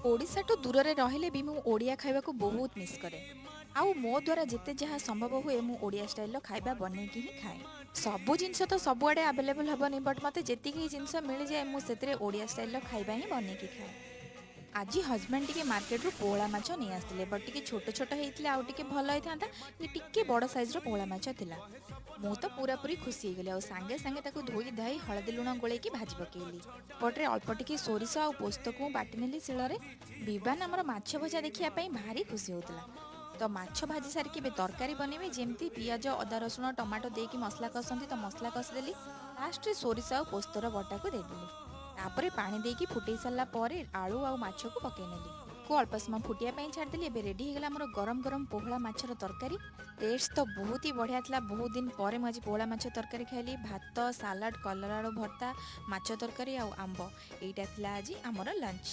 ଓଡ଼ିଶାଠୁ ଦୂରରେ ରହିଲେ ବି ମୁଁ ଓଡ଼ିଆ ଖାଇବାକୁ ବହୁତ ମିସ୍ କରେ। ଆଉ ମୋ ଦ୍ୱାରା ଯେତେ ଯାହା ସମ୍ଭବ ହୁଏ, ମୁଁ ଓଡ଼ିଆ ଷ୍ଟାଇଲର ଖାଇବା ବନେଇକି ହିଁ ଖାଏ। ସବୁ ଜିନିଷ ତ ସବୁଆଡ଼େ ଆଭେଲେବଲ୍ ହେବନି, ବଟ୍ ମୋତେ ଯେତିକି ଜିନିଷ ମିଳିଯାଏ, ମୁଁ ସେଥିରେ ଓଡ଼ିଆ ଷ୍ଟାଇଲର ଖାଇବା ହିଁ ବନେଇକି ଖାଏ। ଆଜି ହଜବେଣ୍ଡ ଟିକେ ମାର୍କେଟରୁ ପୋହଳା ମାଛ ନେଇ ଆସିଥିଲେ, ବଟ୍ ଟିକେ ଛୋଟ ଛୋଟ ହେଇଥିଲେ ଆଉ ଟିକେ ଭଲ ହେଇଥାନ୍ତା। ଇଏ ଟିକେ ବଡ଼ ସାଇଜ୍ର ପୋହଳା ମାଛ ଥିଲା। ମୁଁ ତ ପୁରାପୁରି ଖୁସି ହେଇଗଲି ଆଉ ସାଙ୍ଗେ ସାଙ୍ଗେ ତାକୁ ଧୋଇ ଧାଇ ହଳଦୀ ଲୁଣ ଗୋଳେଇକି ଭାଜି ପକେଇଲି। ପଟରେ ଅଳ୍ପ ଟିକେ ସୋରିଷ ଆଉ ପୋସ୍ତକୁ ମୁଁ ବାଟି ନେଲି ଶିଳରେ। ବିବାନ ଆମର ମାଛ ଭଜା ଦେଖିବା ପାଇଁ ଭାରି ଖୁସି ହେଉଥିଲା। ତ ମାଛ ଭାଜି ସାରିକି ଏବେ ତରକାରୀ ବନେଇବି। ଯେମିତି ପିଆଜ, ଅଦା, ରସୁଣ, ଟମାଟୋ ଦେଇକି ମସଲା କଷନ୍ତି, ତ ମସଲା କଷିଦେଲି। ଲାଷ୍ଟରେ ସୋରିଷ ଆଉ ପୋସ୍ତର ବଟାକୁ ଦେଇଦେଲି। ତାପରେ ପାଣି ଦେଇକି ଫୁଟେଇ ସାରିଲା ପରେ ଆଳୁ ଆଉ ମାଛକୁ ପକେଇ ନେଲି କୁ ଅଳ୍ପ ସମୟ ଫୁଟିବା ପାଇଁ ଛାଡ଼ିଦେଲି। ଏବେ ରେଡ଼ି ହେଇଗଲା ଆମର ଗରମ ଗରମ ପୋହଳା ମାଛର ତରକାରୀ। ଟେଷ୍ଟ ତ ବହୁତ ହି ବଢ଼ିଆ ଥିଲା। ବହୁତ ଦିନ ପରେ ମୁଁ ଆଜି ପୋହଳା ମାଛ ତରକାରୀ ଖାଇଲି। ଭାତ, ସାଲାଡ଼, କଲରା ଆଳୁ ଭର୍ତ୍ତା, ମାଛ ତରକାରୀ ଆଉ ଆମ୍ବ, ଏଇଟା ଥିଲା ଆଜି ଆମର ଲଞ୍ଚ।